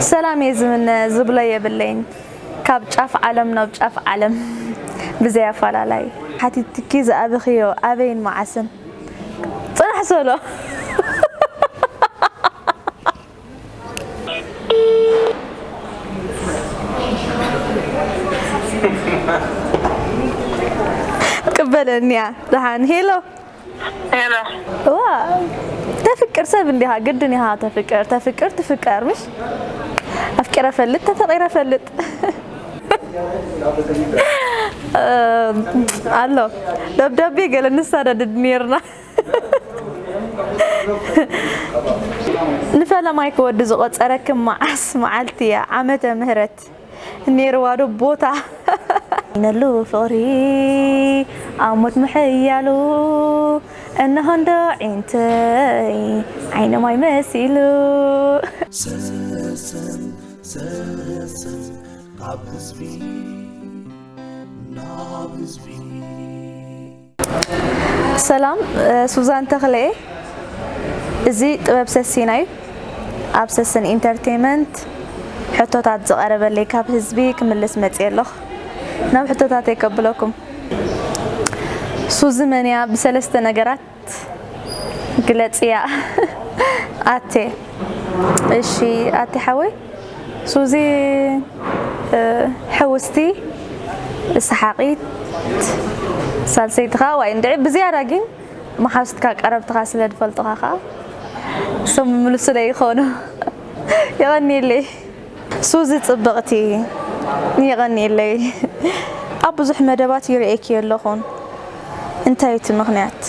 ሰላም እየ ዝምነ፣ ዝብሎ የብለይን። ካብ ጫፍ ዓለም ናብ ጫፍ ዓለም ብዘይ ኣፈላላይ ሓቲትኪ ዝኣበኽዮ ኣበይን መዓስን? ጽናሕ ሶሎ። ቅበለኒያ ደሓን። ሄሎ። ሄሎ። ዋ፣ ተፍቅር ሰብ እንዲኻ ግድን ኢኻ ተፍቅር። ተፍቅር ትፍቀር፣ ምሽ? ኣፍቂረ ፈልጥ፣ ተፈቂረ ፈልጥ። ኣሎ። ደብዳቤ ገለ ንሳደድ ኔርና። ንፈለማይ ክወዲ ዝቆጸረክም መዓስ መዓልቲ እያ? ዓመተ ምህረት ኔርዋ ዶ ቦታ? ነሉ ፍቕሪ ኣብ ሞት ምሕያሉ፣ እንሆ እንዶ ዒንተይ ዓይኒ ማይ መሲሉ። ሰሰን ሰሰን ካብ ህዝቢ ናብ ህዝቢ ሰላም፣ ሱዛን ተኽለ እየ። እዚ ጥበብ ሰሲና እዩ። ኣብ ሰስን ኢንተርቴይመንት ሕቶታት ዝቐረበለይ ካብ ህዝቢ ክምልስ መፅየ ኣለኹ። ናብ ሕቶታተይ ከብለኩም። ሱዚ መን እያ? ብሰለስተ ነገራት ግለፅያ። ኣቴ። እሺ ኣቴ ሓወይ፣ ሱዚ፣ ሕውስቲ፣ ሰሓቒት፣ ሳልሰይትኻ ዋይ እንድዒ ብዝያዳ ግን መሓውስትካ ቀረብትኻ ስለ ዝፈልጡኻ ኸዓ እሶም ምምልሱለይ ይኾኑ። የቐንየለይ። ሱዚ ጽብቕቲ፣ የቐንየለይ። ኣብ ብዙሕ መደባት ይርእየኪ ኣለኹን። እንታይ እዩ እቲ ምኽንያት?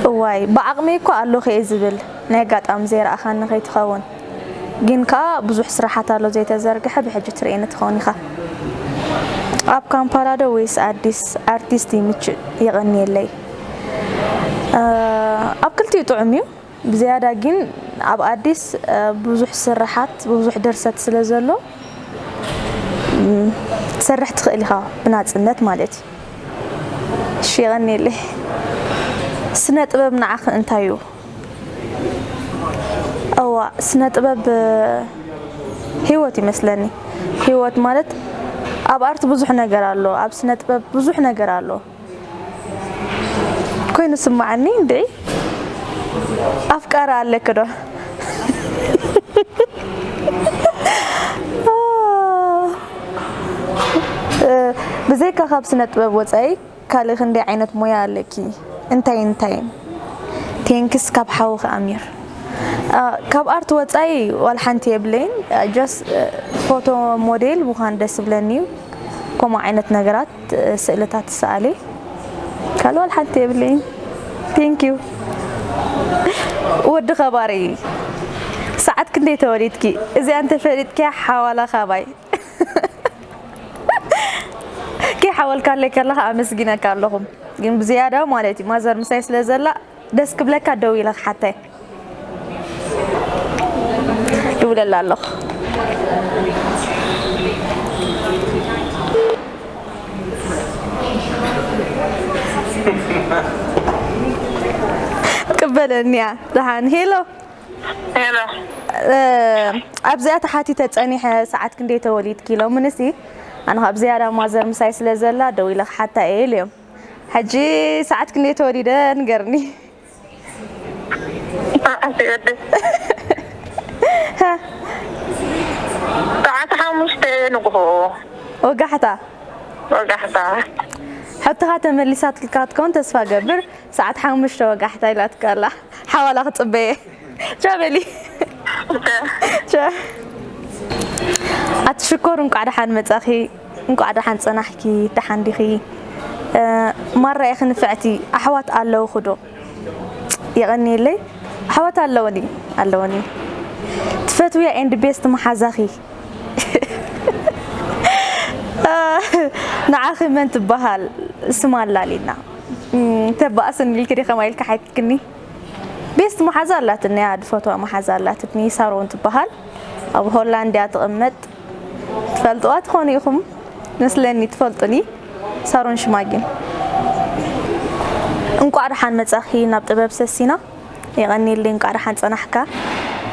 እዋይ፣ ብዓቕመይ እኮ ኣለኹ እየ ዝብል። ናይ ኣጋጣሚ ዘይረኣኻኒ ከይትኸውን። ግን ከኣ ብዙሕ ስራሓት ኣሎ ዘይተዘርግሐ፣ ብሕጂ ትርእየኒ ትኸውን ኢኻ። ኣብ ካምፓላ ዶ ወይስ ኣዲስ? ኣርቲስት ይምችእ፣ የቐንየለይ። ኣብ ክልቲኡ ጥዑም እዩ። ብዝያዳ ግን ኣብ ኣዲስ ብዙሕ ስርሓት ብዙሕ ድርሰት ስለ ዘሎ ትሰርሕ ትኽእል ኢኻ ብናፅነት ማለት እዩ። እሺ የቐንየለይ። ስነ ጥበብ ንዓኺ እንታይ እዩ? እዋ ስነ ጥበብ ህይወት ይመስለኒ። ህይወት ማለት ኣብ ኣርት ብዙሕ ነገር ኣሎ፣ ኣብ ስነ ጥበብ ብዙሕ ነገር ኣሎ። ኮይኑ ስማዓኒ እንድዒ ኣፍቃሪ ኣለኪ ዶ? ብዘይካ ካብ ስነ ጥበብ ወፃኢ ካልእ ክንደይ ዓይነት ሞያ ኣለኪ? እንታይ እንታይ? ቴንክስ ካብ ሓውኺ ኣሚር። ካብ ኣርት ወፃኢ ዋላ ሓንቲ የብለይን። ጀስት ፎቶ ሞዴል ምዃን ደስ ይብለኒ እዩ። ከምኡ ዓይነት ነገራት ስእልታት ትሰኣሊ ካልእ ዋላ ሓንቲ የብለይን። Thank you። ወዲ ኸባሪ ሰዓት ክንደይ ተወሊድኪ? እዚኣ እንተፈሊጥኪያ ሓዋላ ካባይ ከይሓወልካለይ ከለኻ ኣመስጊነካ ኣለኹ። ግን ብዝያዳ ማለት እዩ ማዘር ምሳይ ስለ ዘላ ደስ ክብለካ ደው ኢለ ክሓታይ ድውለላ ኣለኹ። ቅበለኒያ ደሓን። ሄሎ ሄሎ ኣብዚኣ ተሓቲተ ጸኒሐ ሰዓት ክንደይ ተወሊድኪ ኢሎምንሲ ኣነ ካብ ዝያዳ ማዘር ምሳይ ስለ ዘላ ደው ኢለ ክሓታ እየ ኢለዮም። ሕጂ ሰዓት ክንደይ ተወሊደ ንገርኒ። ሰዓት ይወድስ ሰዓት ሓሙሽተ ንግሆ ወጋሕታ ወጋሕታ ሕቶኻ ተመሊሳትልካ ትከውን ተስፋ ገብር። ሰዓት ሓሙሽተ ወጋሕታ ኢላትካ ኣላ። ሓዋላ ክጽበየ ቻበሊ ቻ ኣቲ ሽኮር እንቋዕ ደሓን መጻኺ። እንቋዕ ደሓን ጸናሕኪ። ደሓን ዲኺ? ማራ ኢኺ ንፍዕቲ። ኣሕዋት ኣለውኺ ዶ? የቐንየለይ። ኣሕዋት ኣለውኒ ኣለውኒ። ትፈትውያ ኤንድ ቤስት መሓዛኺ ንዓኺ መን ትበሃል? ስማ ኣላሊና። ተባእስኒ ኢልኪ ዲኺ ከማይ ኢልኪ ሓቲትክኒ? ቤስት መሓዛ ኣላትኒ፣ እያ ዝፈትዋ መሓዛ ኣላትኒ። ሳሮን ትበሃል። ኣብ ሆላንድ እያ ትቕመጥ። ትፈልጥዋ ትኾኑ ኢኹም መስለኒ፣ ትፈልጡኒ። ሳሮን ሽማጊን። እንቋዕ ደሓን መጻኺ ናብ ጥበብ ሰሲና። የቐንየለይ፣ እንቋዕ ደሓን ጸናሕካ።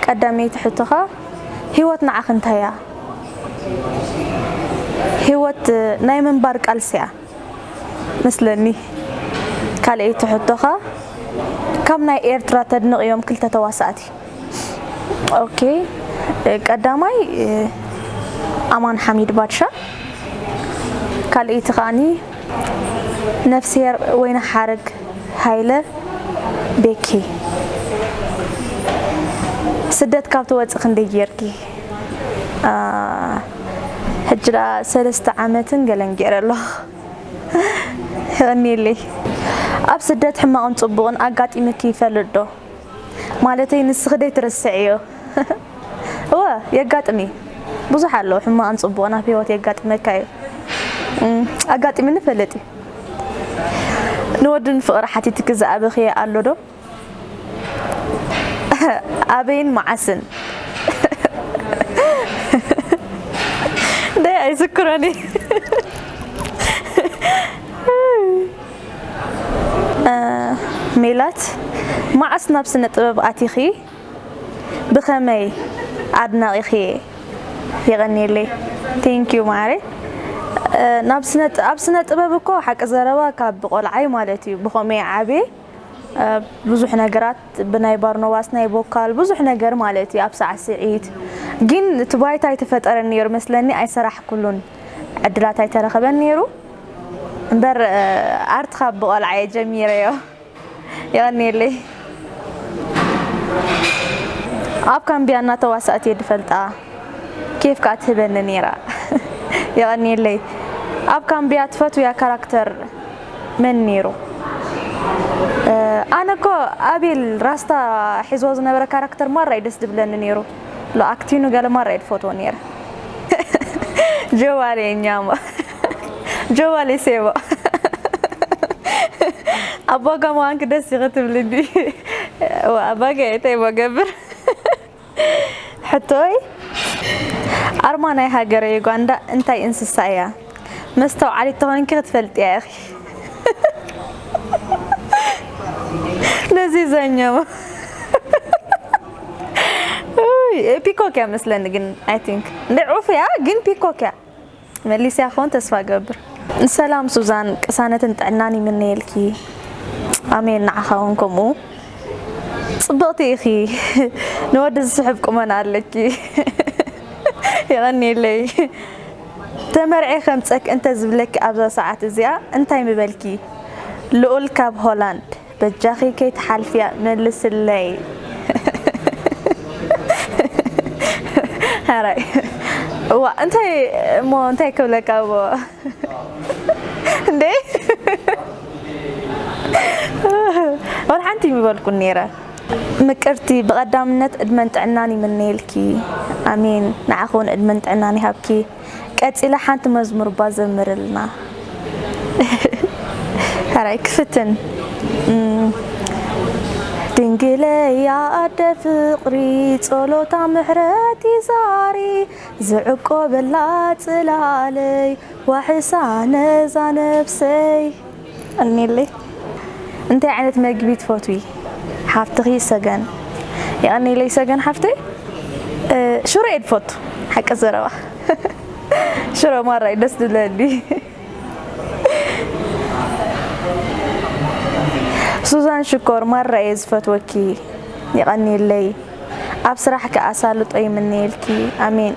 ቀዳመይቲ ሕቶኻ ህይወት ንዓኺ እንታይ እያ? ህይወት ናይ ምንባር ቃልሲ እያ መስለኒ። ካልኣይቲ ሕቶኻ፣ ካብ ናይ ኤርትራ ተድንቕዮም ክልተ ተዋሳእቲ? ኦኬ፣ ቀዳማይ ኣማን ሓሚድ ባድሻ፣ ካልኣይቲ ከዓኒ ነፍስሄር ወይኒ ሓረግ ሃይለ። ቤኪ፣ ስደት ካብ ትወፂ ክንደይ ጌርኪ? ሕጂ ደኣ ሰለስተ ዓመትን ገለን ገይረ ኣለኹ። የቐንየለይ። ኣብ ስደት ሕማቕን ጽቡቕን ኣጋጢምኪ ይፈልጥ ዶ? ማለተይ ንስኺ ደይ ትርስዕዮ? እወ፣ የጋጥም እዩ። ብዙሕ ኣሎ፣ ሕማቕን ጽቡቕን ኣብ ህይወት የጋጥመካ እዩ። እም፣ ኣጋጢምኒ ይፈልጥ እዩ። ንወድን ፍቕሪ ሓቲትኪ ዝኣበኽየ ኣሎ ዶ? ኣበይን መዓስን? ደይ ኣይዝክሮን እየ። ሜላት፣ መዓስ ናብ ስነ ጥበብ ኣቲኺ? ብኸመይ ኣድናቒኺ? የቐንየለይ። Thank you ማዕረ። ናብ ስነ ኣብ ስነ ጥበብ እኮ ሓቂ ዘረባ ካብ ቆልዓይ ማለት እዩ ብኸመይ ዓብየ ብዙሕ ነገራት ብናይ ባርኖባስ ናይ ቦካል ብዙሕ ነገር ማለት እዩ ኣብ ሳዕስዒት። ግን እቲ ባይታ ኣይተፈጠረን ነይሩ መስለኒ፣ ኣይሰራሕኩሉን፣ ዕድላት ኣይተረኸበን ነይሩ። እምበር ኣርት ካብ ብቆልዓ እየ ጀሚረዮ። የቐንየለይ። ኣብ ካምቢያ እናተዋሳእት እየ ድፈልጣ። ኬፍ ከኣ ትህበኒ ነይራ። የቐንየለይ። ኣብ ካምቢያ ትፈትውያ ካራክተር መን ነይሩ? ኣነ እኮ ኣቤል ራስታ ሒዝዎ ዝነበረ ካራክተር ማራ እዩ ደስ ድብለኒ ነይሩ። ሎ ኣክቲኑ ገለ ማራ እዩ ድፈትዎ ነይረ። ጀዋሌ እኛማ ጀዋሌ ሴባ ኣባ ጋማንክ ደስ ይኸ ትብልኒ። ኣባ ጋይ እንታይ ሞ ገብር? ሕቶይ፣ ኣርማ ናይ ሃገረ ዩጋንዳ እንታይ እንስሳ እያ? መስተውዓሊት ተኾንኪ ክትፈልጥያ ኢኺ። ነዚ ዘኛው። ኡይ፣ ፒኮክ እያ መስለኒ ግን፣ I think። እንደ ዑፍ እያ ግን ፒኮክ እያ። መሊስያ ክኸውን ተስፋ እገብር። ሰላም ሱዛን፣ ቅሳነትን ጥዕናን ይምነየልኪ። ኣሜን፣ ንዓኻ እውን ከምኡ። ጽብቕቲ ኢኺ። ንወዲ ዝስሕብ ቁመና ኣለኪ። የቐንየለይ። ተመርዒ ከምጸክ እንተ ዝብለኪ ኣብዛ ሰዓት እዚኣ እንታይ ምበልኪ? ልኡል ካብ ሆላንድ። በጃኺ ከይትሓልፍያ መልስለይ። ሓራይ። እዋ፣ እንታይ እሞ፣ እንታይ ክብለካ እሞ? እንዴ? ወላ ሓንቲ ምበልኩን ነይረ። ምቅርቲ፣ ብቐዳምነት ዕድመን ጥዕናን ይምነየልኪ። ኣሜን። ንዓኺ እውን ዕድመን ጥዕናን ይሃብኪ። ቀጺለ ሓንቲ መዝሙር እባ ዘምርልና። ሕራይ ክፍትን። እም፣ ድንግለይ ኣደ ፍቕሪ፣ ጸሎታ ምሕረት ይዛሪ፣ ዝዕቆበላ ጽላለይ፣ ዋሕሳ ነዛ ነፍሰይ። እኒለይ። እንታይ ዓይነት መግቢ ትፈትዊ? ሓፍትኺ ሰገን። የቐንየለይ ሰገን ሓፍተይ። እ፣ ሽሮ እየ ዝፈቱ። ሓቂ ዘረባ። ሽሮ ማራ እዩ ደስ ዝብለኒ። ሱዛን ሽኮር፣ ማራ እየ ዝፈትወኪ። የቐንየለይ። ኣብ ስራሕኪ ኣሳልጦ ይምነየልኪ። ኣሜን።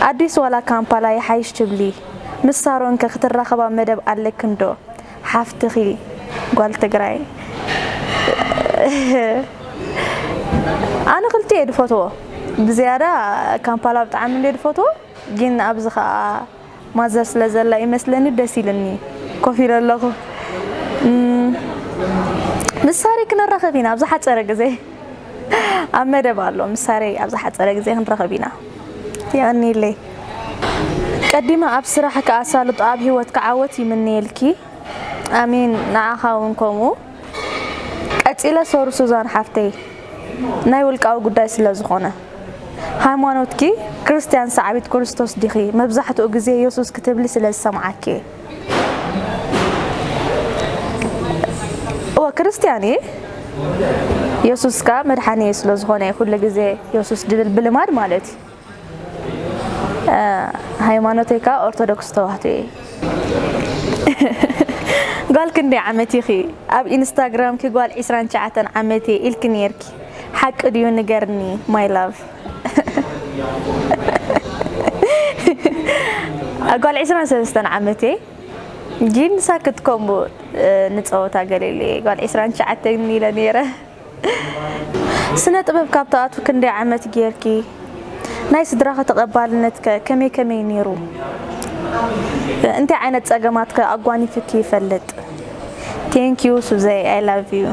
ኣዲስ ዋላ ካምፓላ ይሓይሽ ትብሊ? ምስ ሳሮን ከ ክትራኸባ መደብ ኣለክን ዶ? ሓፍትኺ ጓል ትግራይ። ኣነ ክልቲኡ እየ ዝፈትዎ። ብዝያዳ ካምፓላ ብጣዕሚ እንደ ዝፈትዎ፣ ግን ኣብዚ ኸኣ ማዘር ስለ ዘላ ይመስለኒ ደስ ኢልኒ ኮፍ ኢለ ኣለኹ። እም፣ ምስ ሳሪ ክንራኸብ ኢና ኣብ ዝሓጸረ ግዜ። ኣብ መደብ ኣሎ፣ ምስ ሳሪ ኣብ ዝሓጸረ ግዜ ክንራኸብ ኢና። የቐንየለይ። ቀዲመ ኣብ ስራሕኪ ኣሳልጦ፣ ኣብ ህይወትኪ ዓወት ይምነየልኪ። ኣሜን፣ ንዓኻ እውን ከምኡ። ቀጺለ ሶሪ ሱዛን ሓፍተይ፣ ናይ ውልቃዊ ጉዳይ ስለ ዝኾነ። ሃይማኖትኪ ክርስትያን ሰዓቢት ክርስቶስ ዲኺ? መብዛሕትኡ ግዜ የሱስ ክትብሊ ስለ ዝሰምዓኪ እየ። እወ፣ ክርስትያን እየ። የሱስ ከኣ መድሓኒየ ስለ ዝኾነ እየ ኩሉ ግዜ የሱስ ድብል ብልማድ ማለት እዩ። ሃይማኖተይ ከኣ ኦርቶዶክስ ተዋህዶ እየ። ጓል ክንደይ ዓመት ኢኺ? ኣብ ኢንስታግራምኪ ጓል ዒስራን ትሽዓተን ዓመት እየ ኢልኪ ነይርኪ። ሓቂ ድዩ ንገርኒ my love? ጓል ዒስራን ሰለስተን ዓመት እየ። ግን ሳክት ከምኡ ንጸወታ ገለ ኢለ እየ ጓል ዒስራን ትሽዓተን ኢለ ነይረ። ስነ ጥበብ ካብ ትኣቱ ክንደይ ዓመት ጌርኪ? ናይ ስድራኺ ተቐባልነትከ ከመይ ከመይ ነይሩ? እንታይ ዓይነት ጸገማትከ ኣጓኒፍኪ ይፈልጥ? Thank you ሱዘይ I love you።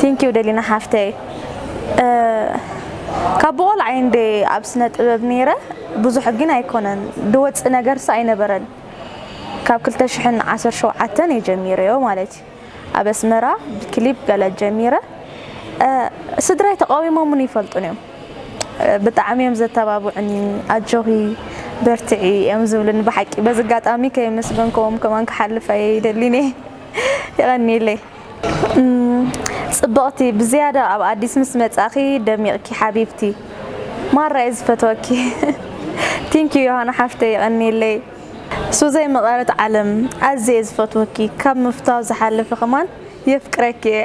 Thank you ደሊና ሓፍተይ። ካብ ብቆልዓይ እንደ ኣብ ስነ ጥበብ ነይረ ብዙሕ ግን ኣይኮነን ድወፅእ ነገርስ ኣይነበረን። ካብ ክልተ ሽሕን ዓሰርተ ሸውዓተን እየ ጀሚረዮ ማለት እዩ። ኣብ ኣስመራ ብክሊፕ ገለ ጀሚረ። ስድራይ ተቃዊሞምኒ ይፈልጡን እዮም። ብጣዕሚ እዮም ዘተባብዑኒ። ኣጆኺ በርትዒ እዮም ዝብሉኒ ብሓቂ። በዚ ኣጋጣሚ ከየመስገንክዎም ከማን ክሓልፍ ኣይደሊን እየ። የቐንየለይ። ጽብቕቲ ብዝያዳ ኣብ ኣዲስ ምስ መጻኺ ደሚቕኪ ሓቢብቲ። ማራ እየ ዝፈትወኪ። Thank you ዮሃና ሓፍተይ የቐንየለይ። ሱዘይ መቐረት ዓለም ኣዝየ እየ ዝፈትወኪ ካብ ምፍታው ዝሓለፈ ከማን የፍቅረኪ እየ።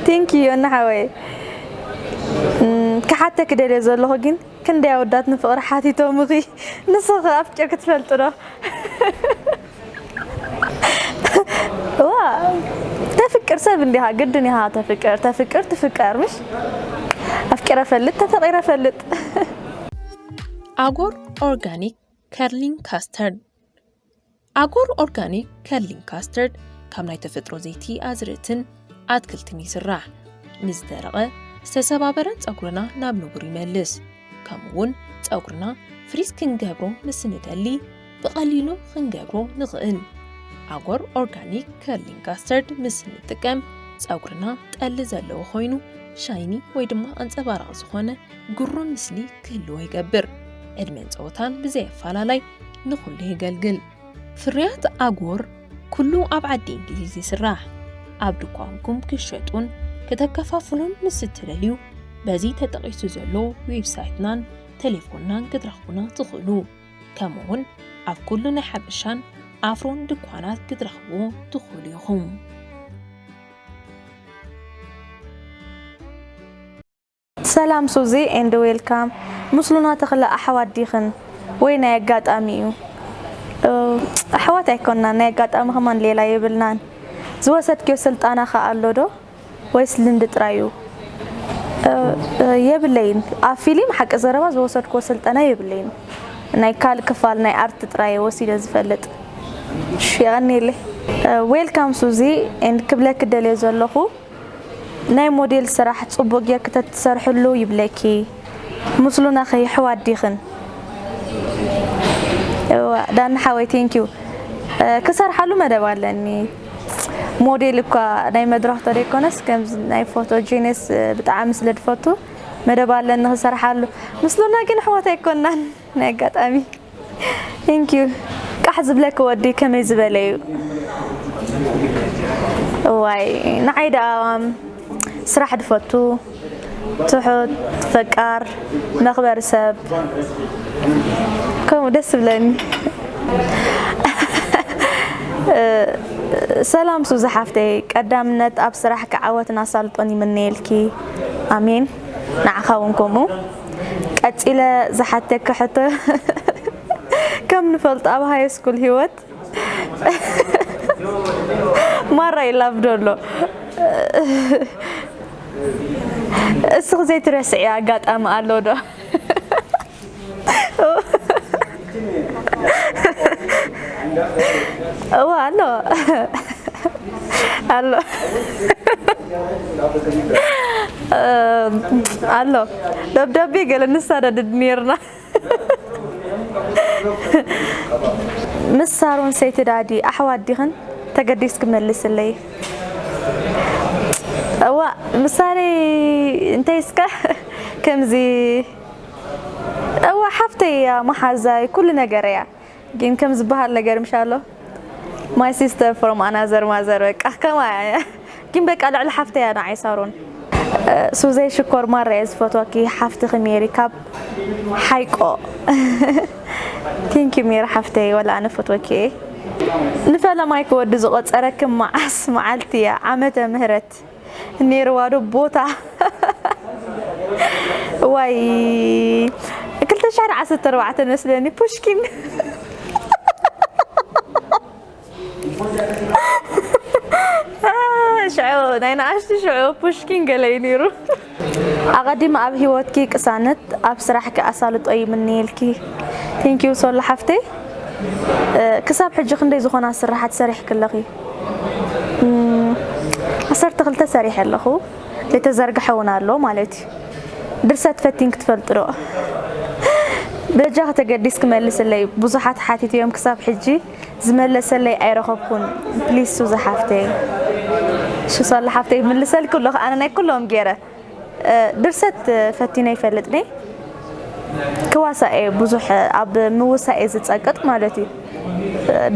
Thank you ዮና ሓወይ። ክሓተኪ ደልየ ዘለኹ ግን ክንደይ ኣወዳት ንፍቕሪ ሓቲቶምኺ ንስኺ ኣፍቂርኪ ትፈልጢ ዶ? ዋ ተፍቅር ሰብ እንዲኻ ግድን ኢኻ ተፍቅር ተፍቅር ትፍቀር ምሽ ኣፍቂረ ፈልጥ ተፈቂረ ፈልጥ። ኣጎር organic curling custard ኣጎር organic curling custard ካብ ናይ ተፈጥሮ ዘይቲ ኣዝርእትን ኣትክልትን ይስራሕ። ንዝደረቐ ዝተሰባበረን ጸጉርና ናብ ንቡር ይመልስ። ከምኡ እውን ጸጉርና ፍሪዝ ክንገብሮ ምስ ንደሊ ብቐሊሉ ክንገብሮ ንኽእል። ኣጎር organic curling custard ምስ ንጥቀም ጸጉርና ጠሊ ዘለዎ ኮይኑ ሻይኒ ወይ ድማ ኣንጸባራቒ ዝኾነ ግሩም ምስሊ ክህልዎ ይገብር። ዕድመን ጸወታን ብዘይ ኣፈላላይ ንኹሉ የገልግል። ፍርያት ኣጎር ኩሉ ኣብ ዓዲ እንግሊዝ ይስራሕ። ኣብ ድኳንኩም ክሸጡን ከተከፋፍሉን ምስ እትደልዩ በዚ ተጠቒሱ ዘሎ ዌብሳይትናን ቴሌፎንናን ክትረኽቡና ትኽእሉ። ከምኡውን ኣብ ኩሉ ናይ ሓበሻን ኣፍሮን ድኳናት ክትረኽብዎ ትኽእሉ ኢኹም። ሰላም ሱዚ and welcome። ምስሉና ተኽለ ኣሕዋት ዲኽን ወይ ናይ ኣጋጣሚ እዩ? ኣሕዋት ኣይኮንናን ናይ ኣጋጣሚ ከማን ሌላ የብልናን። ዝወሰድክዮ ስልጣና ከ ኣሎ ዶ ወይስ ልምዲ ጥራይ እዩ? የብለይን ኣብ ፊሊም ሓቂ ዘረባ ዝወሰድክዎ ስልጠና የብለይን። ናይ ካልእ ክፋል ናይ ኣርት ጥራይ እየ ወሲደ ዝፈልጥ። የቐንየለይ። Welcome ሱዚ and ክብለኪ ደልየ ዘለኹ ናይ ሞዴል ስራሕ ጽቡቕ ጌርኪ ተትሰርሕሉ ይብለኪ። ምስሉና ከ የሕዋት ዲኽን? እዋ ዳኒ ሓወይ thank you። ክሰርሓሉ መደብ ኣለኒ። ሞዴል እኳ ናይ መድረኽ ተደይኮነስ ከምዚ ናይ ፎቶጀነስ ብጣዕሚ ስለ ዝፈቱ መደብ ኣለኒ ክሰርሓሉ። ምስሉና ግን ኣሕዋት ኣይኮናን ናይ ኣጋጣሚ። Thank you። ቃሕ ዝብለኪ ወዲ ከመይ ዝበለ እዩ? እዋይ ንዓይ ደኣ ስራሕ ድፈቱ ትሑት ፈቃር መኽበሪ ሰብ ከምኡ ደስ ዝብለኒ። ሰላም ሱዚ ሓፍተይ ቀዳምነት ኣብ ስራሕኪ ዓወትን ኣሳልጦን ይምነየልኪ። ኣሜን። ንዓኻ እውን ከምኡ። ቀጺለ ዝሓተኪ ሕቶ ከም ንፈልጦ ኣብ ሃይስኩል ህይወት ማራ ይላብ ዶ ኣሎ? እስኺ ዘይትረስዕዮ ኣጋጣሚ ኣሎ ዶ? እዋ ኣሎ ኣሎ ኣሎ ደብዳቤ ገለ ንሳደድድ ነርና። ምስ ሳሮን ሰይቲ ዳዲ ኣሕዋት ዲኽን? ተገዲስኪ መልስለይ። እዋ ምሳሌ እንታይ እስከ ከምዚ እዋ ሓፍተይ እያ መሓዛይ ኩሉ ነገር እያ። ግን ከም ዝበሃል ነገር ምሻሎ my sister from another mother በቃ ከማያ እያ። ግን በቃ ልዕሊ ሓፍተይ እያ ንዓይ ሳሮን። ሱዘይ ሽኮር ማራ እየ ዝፈትወኪ ሓፍትኺ ሜሪ ካብ ሓይቆ። Thank you ሜሪ ሓፍተይ፣ ወላ ኣነ ፈትወኪ እየ። ንፈለማይ ክወዲ ዝቆጸረኪ መዓስ መዓልቲ እያ ዓመተ ምህረት ነይርዋ ዶ ቦታ? ዋይ፣ ክልተ ሽሕን ዓሰርተ ኣርባዕተን መስለኒ ፑሽኪን። ሽዑ ናይ ንኣሽቱ ሽዑ ፑሽኪን ገለ እዩ ነይሩ። ኣቐዲመ ኣብ ህይወትኪ ቅሳነት፣ ኣብ ስራሕኪ ኣሳልጦ ይምነየልኪ። Thank you ሶሎ ሓፍተይ። ክሳብ ሕጂ ክንደይ ዝኾና ስራሓት ሰሪሕኪ ኣለኺ? ዓሰርተ ክልተ ሰሪሐ ኣለኹ። ዘይተዘርግሐ እውን ኣሎ ማለት እዩ። ድርሰት ፈቲንኪ ትፈልጢ ዶ? በጃኺ ተገዲስኪ መልስለይ። ብዙሓት ሓቲተዮም ክሳብ ሕጂ ዝመለሰለይ ኣይረኸብኩን። ፕሊስ ሱዚ ሓፍተይ። እሺ ሶሎ ሓፍተይ፣ ይምልሰልኪ ኣለኹ ኣነ ናይ ኩሎም ገይረ። ድርሰት ፈቲነ ይፈልጥ ነይ። ክዋሳእ እየ ብዙሕ ኣብ ምውሳእ እየ ዝጸቅጥ ማለት እዩ።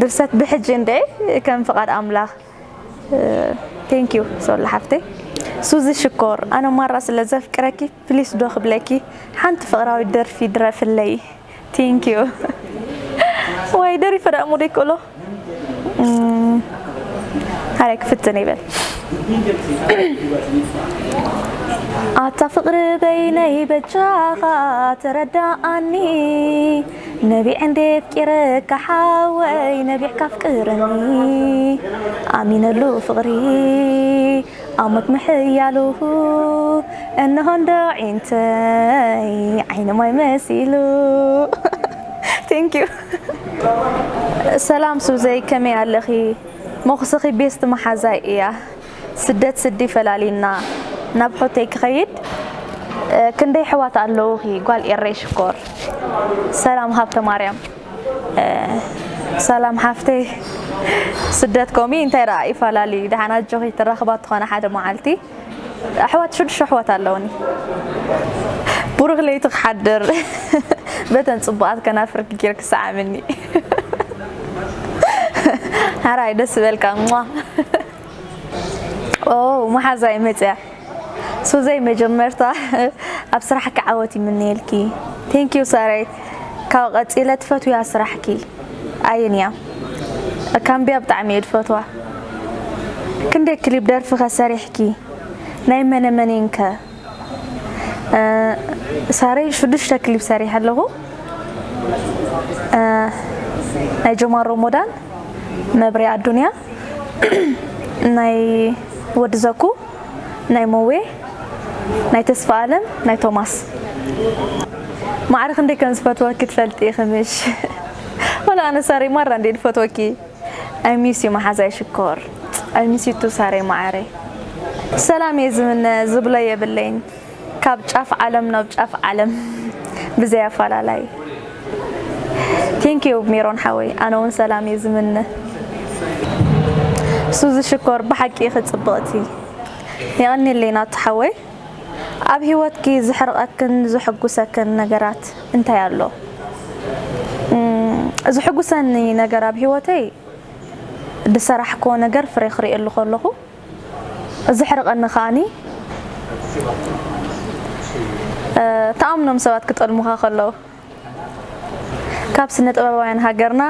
ድርሰት ብሕጂ እንደ ከም ፍቓድ ኣምላኽ። Thank you ሶሎ ሓፍተይ። ሱዚ ሽኮር፣ ኣነ ማራ ስለ ዘፍቅረኪ ፕሊስ ዶ ክብለኪ ሓንቲ ፍቕራዊት ደርፊ ድረፍለይ። Thank you። ዋይ ደሪፈ ደኣ ሙደይ ክእሎ። ሃላይ ክፍትን ይበል። ኣታ ፍቕሪ በይነይ በጃኻ ተረዳኣኒ። ነቢዐ እንዴ ኣፍቂረካ ሓወይ ነቢዕካ ኣፍቅረኒ። ኣሚነሉ ፍቕሪ ኣሞት ምሕያሉ። እንሆ እንዶ ዒንተይ ዓይኒ ማይ መሲሉ። Thank you። ሰላም ሱዘይ፣ ከመይ ኣለኺ? መኹስኺ ቤስት መሓዛይ እያ። ስደት ስዲ ፈላሊና ናብ ሑተይ ክኸይድ። ክንደይ ኣሕዋት ኣለዉኺ ጓል ኤረይ ሽኮር? ሰላም ሃብተ ማርያም። ሰላም ሓፍተይ። ስደት ኮሚ እንታይ ደኣ ይፈላሊ? ደሓን ኣጆኺ ትራኽባ ትኾነ ሓደ መዓልቲ። ኣሕዋት ሽዱሽተ ኣሕዋት ኣለውኒ። ብሩኽ ለይቲ ክሓድር በተን ጽቡቓት ከናፍርኪ ጌርኪ ሰዓምኒ። ሓራይ ደስ በልካ። ሟ። ኦ መሓዛይ መጽያ። ሱዘይ መጀመርታ ኣብ ስራሕኪ ዓወት ይምነየልኪ። Thank you ሳረይ። ካብ ቀጺለ ትፈትውያ ስራሕኪ ኣየን እያ? ካምብያ ብጣዕሚ እየ ዝፈትዋ። ክንደይ ክሊፕ ደርፊ ከ ሰሪሕኪ? ናይ መነ መኔን ከ? ሳረይ ሽዱሽተ ክሊፕ ሰሪሐ ኣለኹ። ናይ ጀማል ሮሞዳን፣ መብርያ ኣዱንያ፣ ናይ ወዲ ዘኩ፣ ናይ ሞዌ፣ ናይ ተስፋ ኣለም፣ ናይ ቶማስ። ማዕረ ክንደይ ከም ዝፈትወኪ ትፈልጢ ኢኺ ምሽ? ወላ ኣነ ሳሪ ማራ እንዴ ዝፈትወኪ። I miss you መሓዛይ ሽኮር። I miss you too ሳሪ ማዕረ። ሰላም እየ ዝምነ ዝብሎ የብለይን። ካብ ጫፍ ዓለም ናብ ጫፍ ዓለም ብዘይ ኣፈላላይ። Thank you ሜሮን ሓወይ፣ ኣነ እውን ሰላም እየ ዝምነ። ሱዚ ሽኮር ብሓቂ ኢኺ ጽብቕቲ። የቐንየለይ ናቱ ሓወይ። ኣብ ህይወትኪ ዝሕርቐክን ዝሕጉሰክን ነገራት እንታይ ኣሎ? እም፣ ዝሕጉሰኒ ነገር ኣብ ህይወተይ ዝሰራሕክዎ ነገር ፍሬ ክርእየሉ ከለኹ፣ ዘሕርቐኒ ከኣኒ፣ እ፣ ተኣምኖም ሰባት ክጠልሙኻ ከለዉ፣ ካብ ስነ ጥበባውያን ሃገርና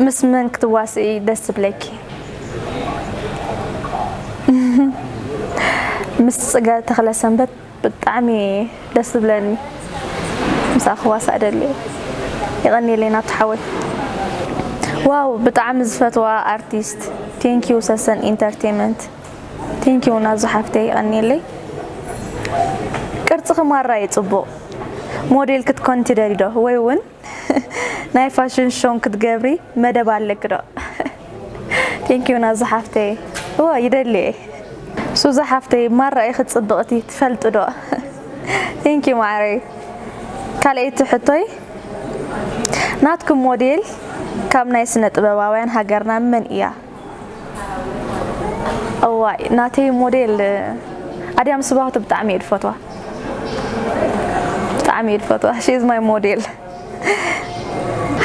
ምስ መን ክትዋስኢ ደስ ዝብለኪ? ምስ ጽገ ተኽለሰንበት ብጣዕሚ ደስ ዝብለኒ። ምስኣ ክዋሳእ ደሊ። የቐንየለይ ናቱ ሓወይ። ዋው፣ ብጣዕሚ ዝፈትዋ ኣርቲስት። Thank you ሰሰን ኢንተርቴይመንት። Thank you ናዙ ሓፍተይ፣ የቐንየለይ። ቅርጽኺ ማራ እዩ ጽቡቕ። ሞዴል ክትኮኒ ትደሊ ዶ? ወይ እውን ናይ ፋሽን ሾን ክትገብሪ መደብ ኣለኪ ዶ? Thank you ናዙ ሓፍተይ። እወ፣ ይደሊ እየ። ሱዛ ሓፍተይ፣ ማራ ኢኺ ጽብቕቲ፣ ትፈልጢ ዶ? Thank you ማዓረይ። ካልኣይቲ ሕቶይ፣ ናትኩም ሞዴል ካብ ናይ ስነ ጥበባውያን ሃገርና መን እያ? እዋይ፣ ናተይ ሞዴል ኣድያም ስባህቱ ብጣዕሚ እየ ዝፈትዋ። ብጣዕሚ እየ ዝፈትዋ። She is my model።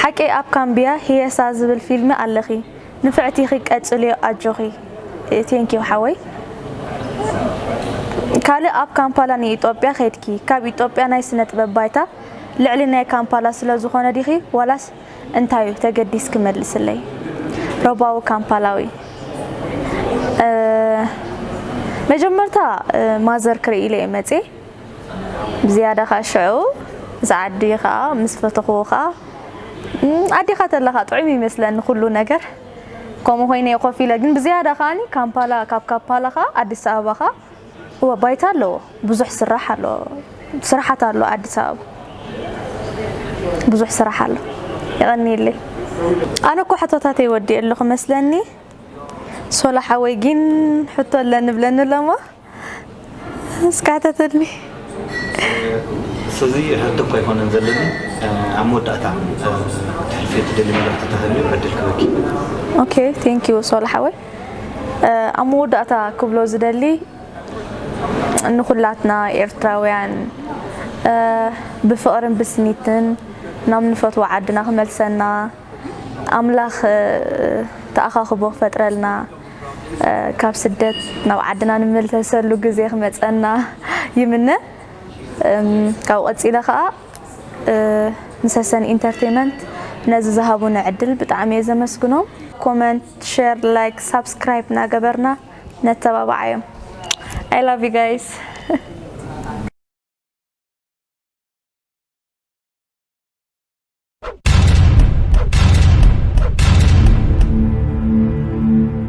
ሓቂ ኣብ ካምብያ ህየሳ ዝብል ፊልሚ ኣለኺ። ንፍዕቲ ኢኺ ቀጽልዮ ኣጆኺ። Thank you ሓወይ። ካልእ ኣብ ካምፓላ ንኢትዮጵያ ከድኪ ካብ ኢትዮጵያ ናይ ስነ ጥበብ ባይታ ልዕሊ ናይ ካምፓላ ስለ ዝኾነ ዲኺ ዋላስ እንታይ እዩ ተገዲስኪ መልስለይ። ሮባዊ ካምፓላዊ መጀመርታ ማዘር ክርኢ ኢለ እየ መፅየ ብዝያዳ ከዓ ሽዑ እዛ ዓዲ ከዓ ምስ ፈተኽዎ ከዓ ኣዴኻ ተለኻ ጥዑም ይመስለኒ ኩሉ ነገር። ከምኡ ኮይነ ኮፍ ኢለ ግን ብዝያዳ ከዓኒ ካምፓላ ካብ ካምፓላ ከዓ ኣዲስ ኣበባ ከዓ እወ ባይታ ኣለዎ ብዙሕ ስራሕ ኣሎ። ስራሓት ኣሎ ኣዲስ ኣበባ ብዙሕ ስራሕ ኣሎ። የቐንየለይ። ኣነ እኮ ሕቶታተይ ወዲእ ኣለኹ መስለኒ። ሶላ ሓወይ ግን ሕቶ ኣለኒ ብለኒ ኣለማ እስካተተልኒ። ስለዚ ሕቶ እኳ ኣይኮነን ዘለኒ። ኣብ መወዳእታ ትሕልፊ ትደሊ መልእክቲ ተሃልዩ ዕድል ክበኪ። ኦኬ ቴንክ ዩ ሶላ ሓወይ። ኣብ መወዳእታ ክብሎ ዝደሊ ንኩላትና ኤርትራውያን ብፍቕርን ብስኒትን ናብ ንፈትዎ ዓድና ክመልሰና ኣምላኽ ተኣኻኽቦ ክፈጥረልና ካብ ስደት ናብ ዓድና ንመለሰሉ ግዜ ክመፀና ይምነ። ካብኡ ቀፂለ ከዓ ንሰሰን ኢንተርቴንመንት ነዚ ዝሃቡኒ ዕድል ብጣዕሚ እየ ዘመስግኖም። ኮመንት፣ ሼር፣ ላይክ፣ ሳብስክራይብ እናገበርና ነተባብዓዮም። I love you guys.